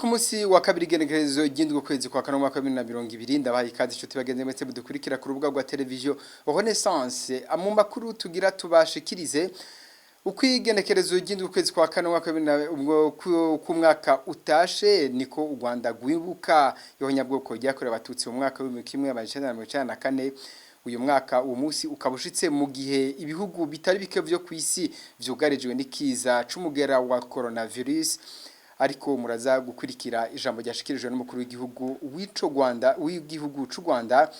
Ku munsi wa kabiri, igenekerezo ry'indwi, kwezi kwa kane, umwaka wa 2020. Ndabahaye ikaze inshuti bagenzi mwese mudukurikira ku rubuga rwa televiziyo Renaissance. Mu makuru tugira tubashikirize, uko igenekerezo ry'indwi, kwezi kwa kane, umwaka wa k'umwaka utashe, niko u Rwanda rwibuka ihonyabwoko ryakorewe Abatutsi mu mwaka w'1994. Uyu mwaka uwo munsi ukaba ushitse mu gihe ibihugu bitari bike vyo ku isi vyugarijwe n'ikiza c'umugera wa coronavirus. Ariko muraza gukurikira ijambo ryashikirijwe n'umukuru w'igihugu w'ico Rwanda, w'igihugu c'u Rwanda.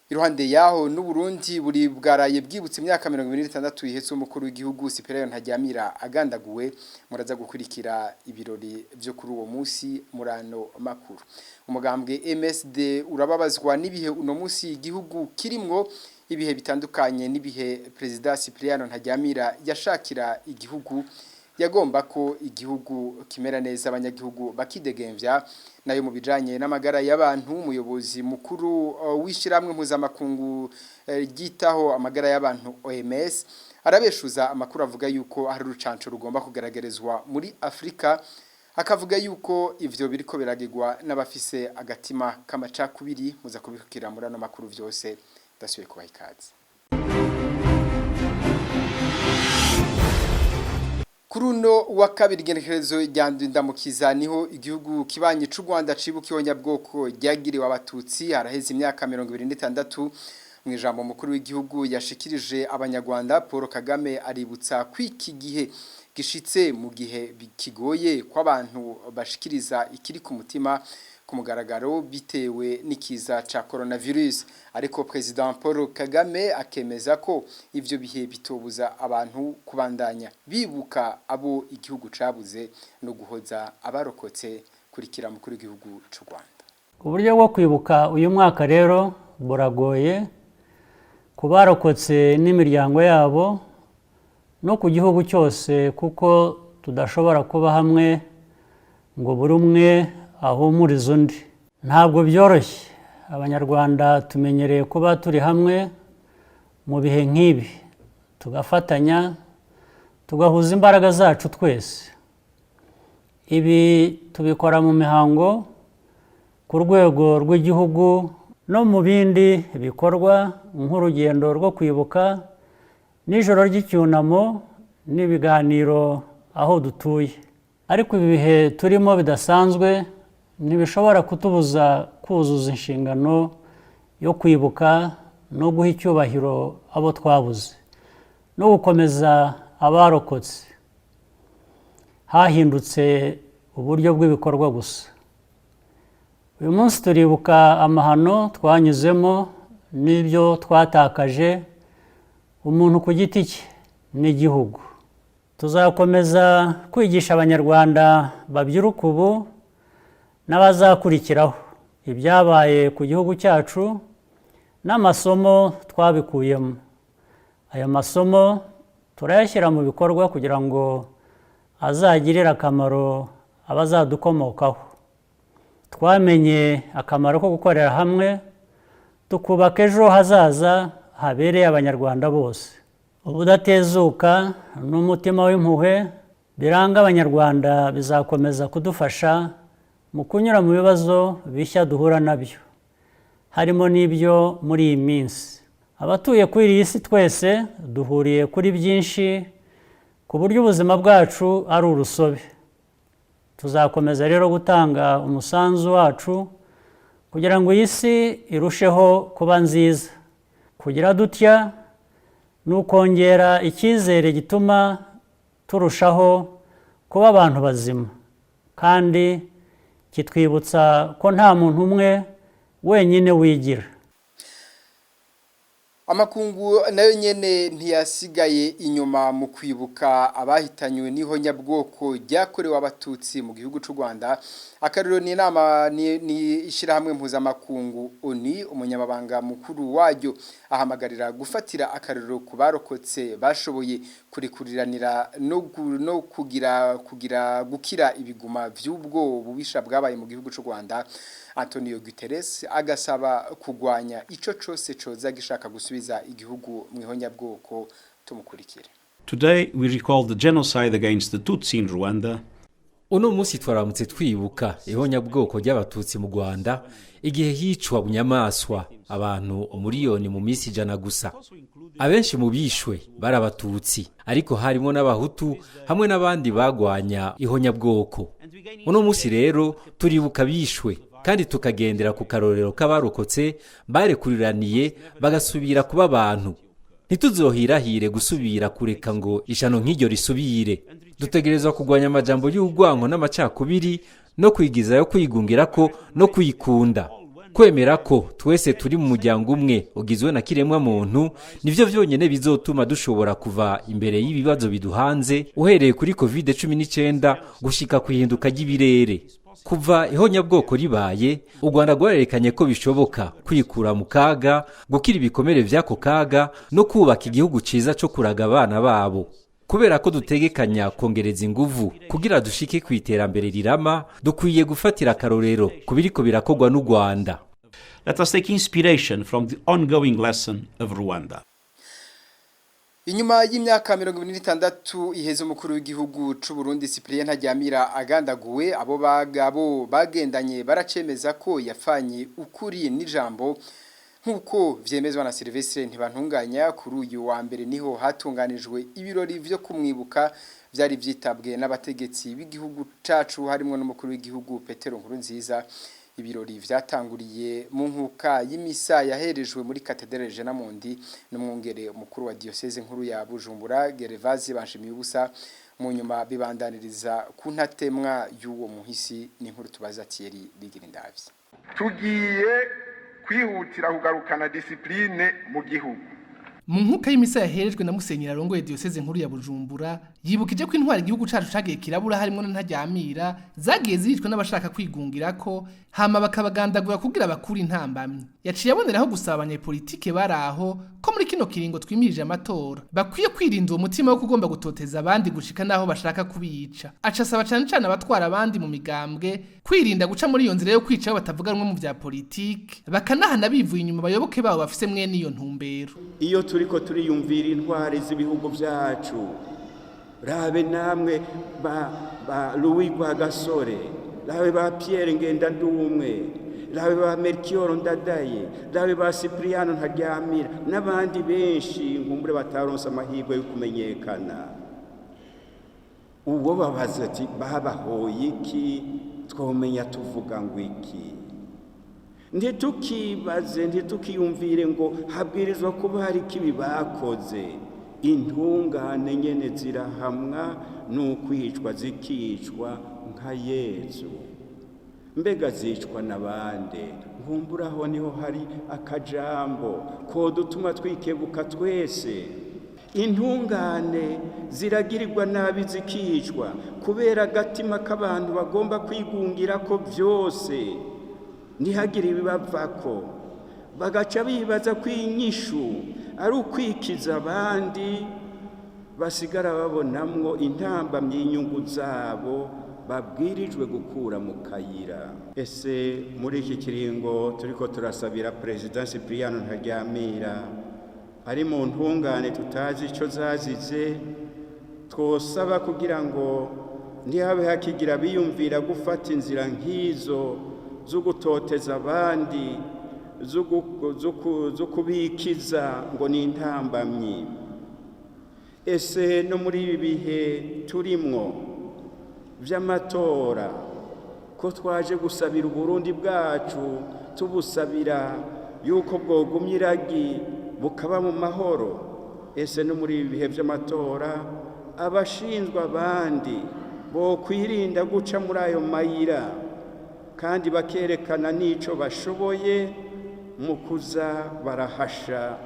Iruhande yaho, n'Uburundi buri bwaraye bwibutse imyaka 26 ihetse umukuru w'igihugu Cyprien Ntaryamira agandaguwe. Muraza gukurikira ibirori vyo kuri uwo munsi murano makuru. Umugambwe MSD urababazwa n'ibihe uno munsi igihugu kirimwo, ibihe bitandukanye n'ibihe Perezida Cyprien Ntaryamira yashakira igihugu. Yagomba ko igihugu kimera neza, abanyagihugu bakidegemvya. Nayo mu bijanye n'amagara y'abantu, umuyobozi mukuru w'ishiramwe mpuzamakungu ryitaho amagara y'abantu OMS arabeshuza amakuru avuga yuko hari urucanco rugomba kugaragarizwa muri Afrika, akavuga yuko ivyo biriko biragirwa n'abafise agatima k'amacakubiri. Muza kubikira muri ano makuru vyose. Ndasubiye kubaha ikaze. Kuri uno wa kabiri, igenekerezo rya Ndamukiza, niho igihugu kibanyi c'u Rwanda cibuka ihonyabwoko ryagiriwe Abatutsi. Haraheze imyaka 26. Mu ijambo mukuru w'igihugu yashikirije Abanyarwanda, Paul Kagame aributsa ko iki gihe gishitse mu gihe kigoye kw'abantu bashikiriza ikiri ku mutima ku mugaragaro bitewe n'ikiza ca coronavirus. Ariko President Paul Kagame akemeza ko ivyo bihe bitobuza abantu kubandanya bibuka abo igihugu cabuze no guhoza abarokotse. Kurikira mukuru w'igihugu c'u Rwanda. Uburyo bwo kwibuka uyu mwaka rero buragoye ku barokotse n'imiryango yabo no ku gihugu cyose, kuko tudashobora kuba hamwe ngo buri umwe ahumurize undi. Ntabwo byoroshye. Abanyarwanda tumenyereye kuba turi hamwe mu bihe nk'ibi, tugafatanya, tugahuza imbaraga zacu twese. Ibi tubikora mu mihango ku rwego rw'igihugu no mu bindi bikorwa nk'urugendo rwo kwibuka n'ijoro ry'icyunamo n'ibiganiro aho dutuye. Ariko ibi bihe turimo bidasanzwe ntibishobora kutubuza kuzuza inshingano yo kwibuka no guha icyubahiro abo twabuze no gukomeza abarokotse. Hahindutse uburyo bw'ibikorwa gusa. Uyu munsi turibuka amahano twanyuzemo n'ibyo twatakaje, umuntu ku giti cye n'igihugu. Tuzakomeza kwigisha Abanyarwanda babyiruka ubu n'abazakurikiraho ibyabaye ku gihugu cyacu n'amasomo twabikuyemo. Ayo masomo turayashyira mu bikorwa kugira ngo azagirire akamaro abazadukomokaho. Twamenye akamaro ko gukorera hamwe tukubaka ejo hazaza habereye Abanyarwanda bose. Ubudatezuka n'umutima w'impuhwe biranga Abanyarwanda bizakomeza kudufasha mu kunyura mu bibazo bishya duhura nabyo, harimo n'ibyo muri iyi minsi. Abatuye kuri iyi si twese duhuriye kuri byinshi, ku buryo ubuzima bwacu ari urusobe. Tuzakomeza rero gutanga umusanzu wacu kugira ngo iyi si irusheho kuba nziza. Kugira dutya ni ukongera icyizere gituma turushaho kuba abantu bazima, kandi kitwibutsa ko nta muntu umwe wenyine wigira. Amakungu nayo nyene ntiyasigaye inyuma mu kwibuka abahitanywe n'ihonyabwoko ryakorewe Abatutsi mu gihugu c'u Rwanda. Akarero ni inama ni ishyirahamwe mpuzamakungu ONU. Umunyamabanga mukuru waryo ahamagarira gufatira akarero ku barokotse bashoboye kurikuriranira no kugira gukira ibiguma vy'ubwo bubisha bwabaye mu gihugu c'u Rwanda. Antonio Guterres agasaba kugwanya ico cose coza gishaka gusubiza igihugu mu ihonyabwoko. Tumukurikire. Today we recall the genocide against the Tutsi in Rwanda. Uno munsi twaramutse twibuka ihonyabwoko ry'Abatutsi mu Rwanda, igihe hicwa bunyamaswa abantu 1 miliyoni mu minsi 100 gusa. Abenshi mu bishwe bari Abatutsi, ariko harimo n'Abahutu hamwe n'abandi bagwanya ihonyabwoko. Uno munsi rero turibuka bishwe kandi tukagendera ku karorero k'abarokotse barekuriraniye bagasubira kuba abantu. Ntituzohirahire gusubira kureka ngo ishano nk'iryo risubire. Dutegerezwa kurwanya amajambo y'urwanko n'amacakubiri no kwigizayo, kwigungira ko no kwikunda. Kwemera ko twese turi mu muryango umwe ugizwe na kiremwa muntu nivyo vyonyene bizotuma dushobora kuva imbere y'ibibazo biduhanze, uhereye kuri COVID-19 gushika ku ihinduka ry'ibirere. Kuva ihonyabwoko ribaye, u Rwanda rwarerekanye ko bishoboka kwikura mu kaga, gukira ibikomere vy'ako kaga no kubaka igihugu ciza co kuraga abana babo. Kubera ko dutegekanya kongereza inguvu kugira dushike ku iterambere rirama, dukwiye gufatira akarorero ku biriko birakorwa n'u Rwanda. Let us take inspiration from the ongoing lesson of Rwanda. Inyuma y'imyaka 26 iheze umukuru w'igihugu c'u Burundi Cyprien Ntaryamira agandaguwe, abo bagabo bagendanye baracemeza ko yafanye ukuri n'ijambo, nk'uko vyemezwa na Sylvestre Ntibantunganya. Kuri uyu wa mbere niho hatunganijwe ibirori vyo kumwibuka, vyari vyitabwe n'abategetsi b'igihugu cacu, harimo n'umukuru w'igihugu Petero Nkurunziza. Ibirori vyatanguriye mu nkuka y'imisa yaherejwe muri Cathédrale Regina Mundi n'umwungere mukuru wa diocèse nkuru ya Bujumbura, Gervase Banshimiyubusa. Mu nyuma bibandaniriza ku ntatemwa y'uwo muhisi. N'inkuru tubaza Thierry Bigirindavyi. Tugiye kwihutira kugarukana discipline mu gihugu. Mu nkuka y'imisa yaherejwe na Musenyeri arongoye diocèse nkuru ya Bujumbura, yibukije ko intwari igihugu cacu cagiye kirabura, harimo na Ntaryamira, zagiye ziricwa n'abashaka kwigungira ko, hama bakabagandagura kugira bakura intambamyi. Yaciye aboneraho gusaba abanyepolitike bari aho ko muri kino kiringo twimirije amatora bakwiye kwirinda uwo mutima wo kugomba gutoteza abandi gushika naho bashaka kubica. Aca asaba cane cane abatwara abandi mu migambwe kwirinda guca muri iyo nzira yo kwica abo batavuga rumwe mu vya politike, bakanahana bivuye inyuma abayoboke babo bafise mwene iyo ntumbero. Iyo turiko turiyumvira intwari z'ibihugu byacu, rabe namwe ba Louis Rwagasore, rabe ba Pierre Ngendandumwe, rabe ba Melchior Ndadaye, rabe ba Cipriano Ntaryamira n'abandi benshi nkumbure bataronse amahirwe yo kumenyekana. Uwo babaza ati: "Babahoye iki?" Twomenya tuvuga ngo iki? Ntitukibaze, ntitukiyumvire ngo habwirizwa kuba hari ikibi bakoze. Intungane nyene zirahamwa n'ukwicwa, zikicwa nka Yezu. Mbega zicwa n'abande? Nkumburaho niho hari akajambo ko dutuma twikebuka twese. Intungane ziragirirwa nabi, zikicwa kubera agatima k'abantu bagomba kwigungira ko byose, ntihagire ibibavako, bagaca bibaza ko inyishu ari ukwikiza abandi basigara babonamwo intambamyi y'inyungu zabo babwirijwe gukura mu kayira. Ese muri iki kiringo turiko turasabira Perezida Cipriano Ntaryamira ari mu ntungane tutazi ico zazize, twosaba kugira ngo ntihabe hakigira biyumvira gufata inzira nk'izo zo gutoteza abandi, zo kubikiza ngo ni intambamyi? Ese no muri ibi bihe turimwo vy'amatora, ko twaje gusabira Uburundi bwacu, tubusabira yuko bwogumya iragi bukaba mu mahoro, ese no muri ibi bihe vy'amatora abashinzwe abandi bokwirinda guca muri ayo mayira kandi bakerekana n'ico bashoboye mu kuza barahasha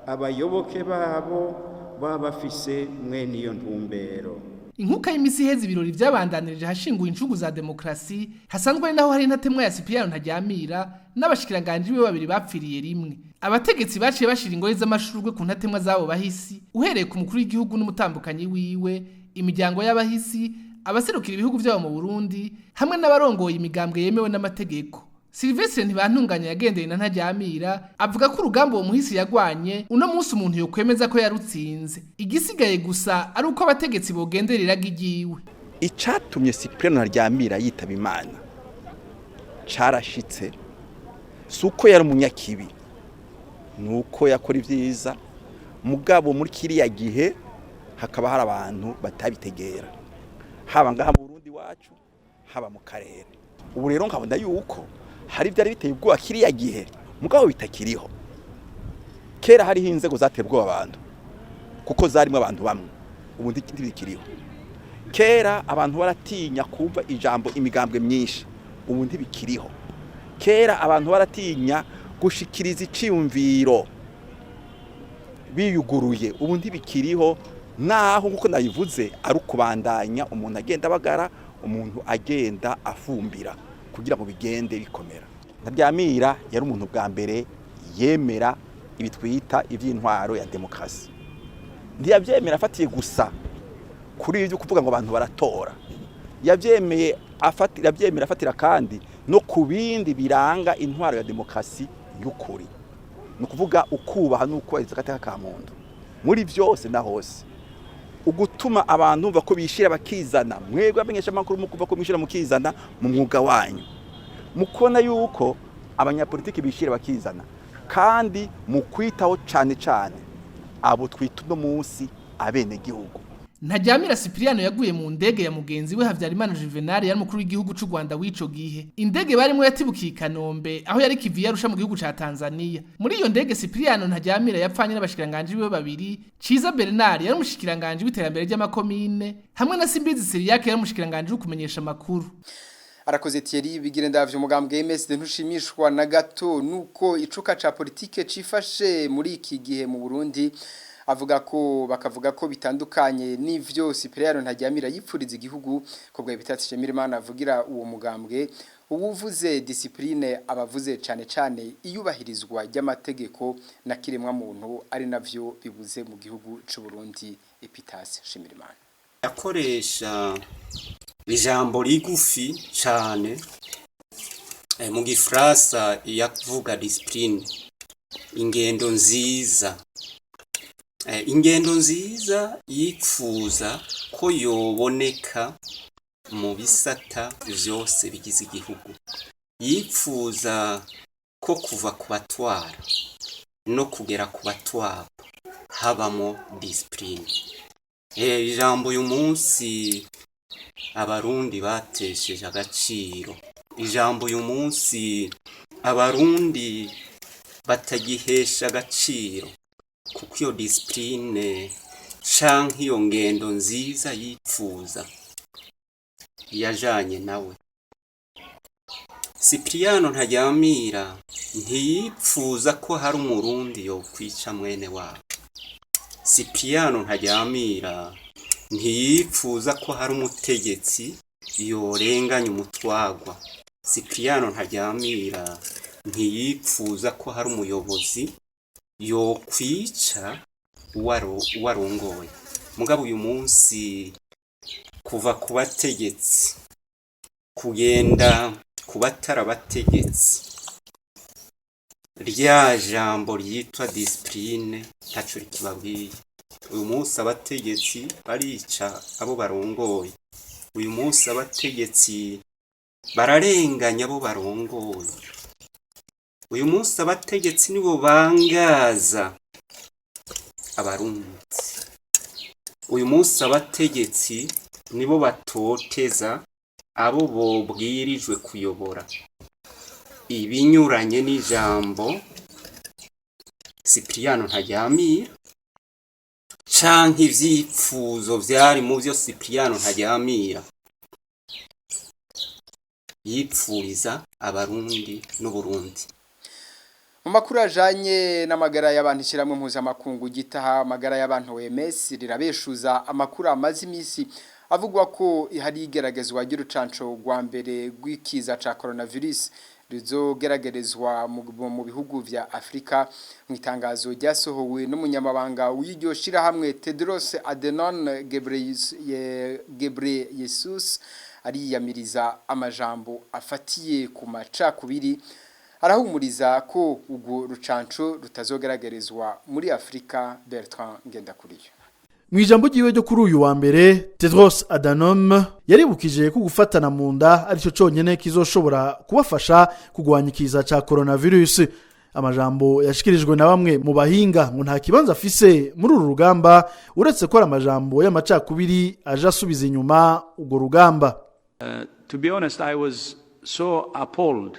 abayoboke babo baba bafise mwene iyo ntumbero? Inkuka y'imisi iheze, ibirori vyabandanirije hashinguye incungu za demokrasi, hasanzwe ari naho hari intatemwa ya Cipriano Ntaryamira n'abashikiranganji biwe babiri bapfiriye rimwe. Abategetsi baciye bashira ingoyi z'amashurwe ku ntatemwa z'abo bahisi, uhereye ku mukuru w'igihugu n'umutambukanyi wiwe, imiryango y'abahisi, abaserukira ibihugu vyabo mu Burundi hamwe n'abarongoye imigambwe yemewe n'amategeko. Sylvestre Ntibantunganya yagendeye na Ntaryamira avuga ko urugamba uwo muhisi yagwanye uno munsi umuntu yokwemeza ko yarutsinze, igisigaye gusa ari uko abategetsi bogendera iragi ryiwe. Icatumye Cyprien Ntaryamira yitaba Imana carashitse. Si uko yari umunyakibi, ni uko yakora ibyiza, mugabo muri kiriya gihe hakaba hari abantu batabitegera, haba ngaha mu Burundi wacu, haba mu karere. Ubu rero nkabona yuko hari ibyari biteye ubwoba kiriya gihe, mugabo bitakiriho. Kera hariho inzego zatera ubwoba abantu kuko zarimo abantu bamwe, ubu ntibikiriho. Kera abantu baratinya kumva ijambo imigambwe myinshi, ubu ntibikiriho. Kera abantu baratinya gushikiriza iciyumviro biyuguruye, ubu ntibikiriho. Naho nkuko nabivuze, ari ukubandanya umuntu agenda abagara, umuntu agenda afumbira kugira ngo bigende bikomera. Ntaryamira yari umuntu bwa mbere yemera ibi twita iby'intwaro ya demokarasi. Ntiyabyemera afatiye gusa kuri ibyo kuvuga ngo abantu baratora, yabyemeye afatira, yabyemera afatira kandi no ku bindi biranga intwaro ya demokarasi y'ukuri, ni ukuvuga ukubaha n'ukubahiriza agateka ka muntu muri byose na hose, ugutuma abantu bumva ko bishira bakizana. Mwebwe abamenyeshamakuru mukumva ko mwishira mukizana mu mwuga wanyu, mukubona yuko abanyapolitiki bishira bakizana, kandi mu kwitaho cane cane abo twita uno munsi abenegihugu. Ntaryamira Cyprien yaguye mu ndege ya mugenzi we Havyarimana Juvenal, yari umukuru w'igihugu c'u Rwanda w'ico gihe. Indege barimo yatibukiye i Kanombe aho yari kiviye Arusha mu gihugu ca Tanzania. Muri iyo ndege Cyprien Ntaryamira yapfanye n'abashikiranganje biwe babiri, Ciza Bernard yari umushikiranganje w'iterambere ry'amakomine hamwe na Simbizi Cyriaque yari umushikiranganje wo kumenyesha amakuru. Arakoze Thierry bigire ndavyo. Umugambwe MSD ntushimishwa na gato nuko icuka ca politike cifashe muri iki gihe mu Burundi. Avuga ko bakavuga ko bitandukanye n'ivyo Cyprien Ntaryamira yipfuriza igihugu. Ko bwa bitatse Shemirimana avugira uwo mugambwe, uwuvuze discipline abavuze cane cane iyubahirizwa ry'amategeko na kiremwa muntu, ari navyo bibuze mu gihugu c'u Burundi. Epitase Shemirimana. Yakoresha ijambo rigufi cane mu gifaransa, yavuga discipline, ingendo nziza. Ingendo nziza yipfuza ko yoboneka mu bisata vyose bigize igihugu. Yipfuza ko kuva ku batwara no kugera ku batwarwa habamo discipline. Ijambo uyu munsi abarundi batesheje agaciro, ijambo uyu munsi abarundi batagihesha agaciro, kuko iyo discipline canke iyo ngendo nziza yipfuza yajanye nawe. Cipriano Ntaryamira ntiyipfuza ko hari umurundi yokwica mwene wabo. Cipriano Ntaryamira ntiyipfuza ko hari umutegetsi yorenganya umutwagwa. Cipriano Ntaryamira ntiyipfuza ko hari umuyobozi yokwica uwo arongoye. Mugabo uyu munsi, kuva ku bategetsi kugenda ku batari abategetsi, rya jambo ryitwa discipline ntaco rikibabwiye. Uyu munsi abategetsi barica abo barongoye, uyu munsi abategetsi bararenganya abo barongoye, uyu munsi abategetsi nibo bangaza abarundi, uyu munsi abategetsi nibo batoteza abo bobwirijwe kuyobora, ibinyuranye n'ijambo Cipriano Ntaryamira canke ivyipfuzo vyari mu vyo Cipriano Ntaryamira yipfuriza abarundi n'Uburundi. Mu makuru ajanye n'amagara y'abantu, ishyirahamwe mpuzamakungu gitaha amagara y'abantu OMS rirabeshuza amakuru amaze imisi avugwa ko hari igeragezwa ry'urucanco rwa mbere rw'ikiza ca coronavirus rizogeragerezwa mu bihugu vya Afrika. Mu itangazo ryasohowe n'umunyamabanga w'iryo shirahamwe Tedros Adhanom Ghebreyesus, ariyamiriza amajambo afatiye ku macakubiri, arahumuriza ko urwo rucanco rutazogeragezwa muri Afrika. Bertrand Ngendakuriyo. Mu ijambo ryiwe ryo kuri uyu wa mbere, Tedros Adhanom yaribukije ko gufatana mu nda aricyo cyonyine kizoshobora kubafasha kurwanya ikiza ca coronavirus. Amajambo yashikirijwe na bamwe mu bahinga ngo nta kibanza afise muri uru rugamba, uretse ko ari amajambo y'amacakubiri aje asubiza inyuma urwo rugamba. To be honest, I was so appalled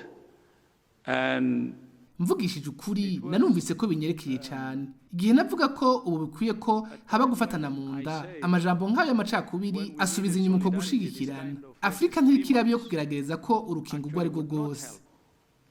and Mvugishije ukuri, nanumvise ko binyerekeye cyane igihe navuga ko ubu bikwiye ko haba gufatana mu nda. Amajambo nk'ayo y'amacakubiri asubiza inyuma uko gushigikirana. Afurika ntirikirabe yo kugerageza ko urukingo urwo ari rwo rwose.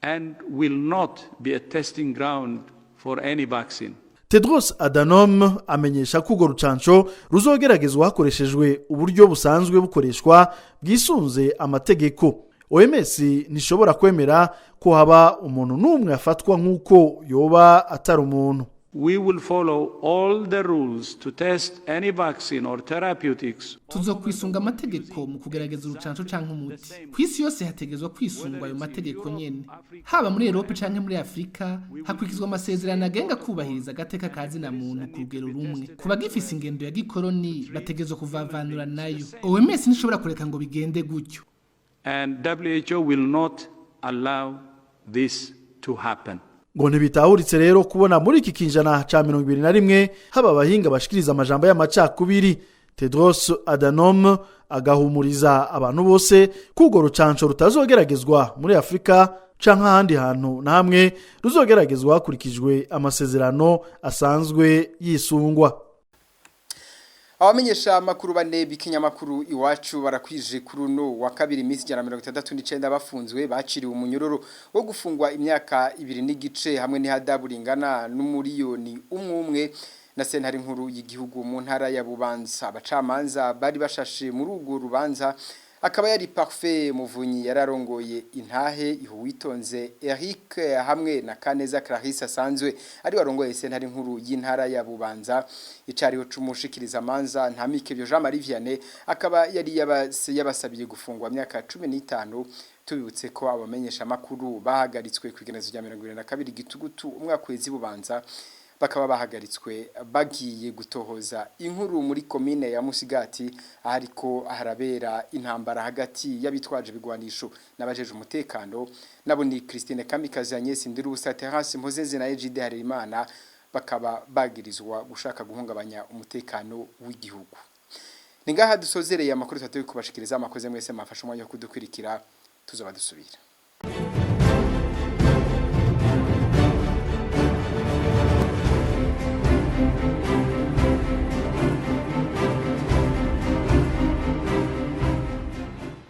and will not be a testing ground for any vaccine. Tedros Adhanom amenyesha ko urwo rucanco ruzogeragezwa hakoreshejwe uburyo busanzwe bukoreshwa bwisunze amategeko. OMS ntishobora kwemera ko haba umuntu n'umwe afatwa nk'uko yoba atari umuntu. We will follow all the rules to test any vaccine or therapeutics. Tuzokwisunga amategeko mu kugerageza urucanco canke umuti. Ku isi yose hategerezwa kwisungwa ayo mategeko nyene, haba muri Europe canke muri Afurika. Hakurikizwa amasezerano agenga kubahiriza agateka ka zina muntu ku rugero rumwe. Ku bagifise ingendo ya gikoroni, bategerezwa kuvavanura nayo. OMS ntishobora kureka ngo bigende gutyo. And WHO will not allow this to happen. Ngo ntibitahuritse rero kubona muri iki kinjana ca 21 haba abahinga bashikiriza amajambo y'amacakubiri. Tedros Adhanom agahumuriza abantu bose ko urwo rucanco rutazogeragezwa muri Afurika canke ahandi hantu na hamwe, ruzogeragezwa hakurikijwe amasezerano asanzwe yisungwa. Abamenyesha makuru bane b'ikinyamakuru Iwacu barakwije kuri uno wa kabiri iminsi 169 bafunzwe. Baciriwe umunyururu wo gufungwa imyaka 2 n'igice hamwe n'ihadabu ringana n'umuriyoni umwe umwe na sentare nkuru y'igihugu mu ntara ya Bubanza. Abacamanza bari bashashe muri urwo rubanza akaba yari Parfait Muvunyi yararongoye intahe, Ihuwitonze Eric hamwe na Kaneza Clarisse asanzwe ari warongoye sentare nkuru y'intara ya Bubanza. Icariho cumushikiriza manza Ntamikevyo Jean Marie Vianney akaba yari yabasabiye gufungwa myaka 15. Tubibutse ko abamenyesha makuru bahagaritswe ku igenezo rya 2022 Gitugutu umwaka wezi Bubanza, bakaba bahagaritswe bagiye gutohoza inkuru muri komine ya Musigati, ahariko harabera intambara hagati y'abitwaje ibigwanisho n'abajeje umutekano. Nabo ni Christine Kamikazi, Agnes Ndirubusa, Terence Mpozeze na Egide Harerimana, bakaba bagirizwa gushaka guhungabanya umutekano w'igihugu. Ni ngaha dusozereye amakuru twari kubashikiriza. Amakoze mwese mafashe umwanya wo kudukurikira, tuzoba dusubira.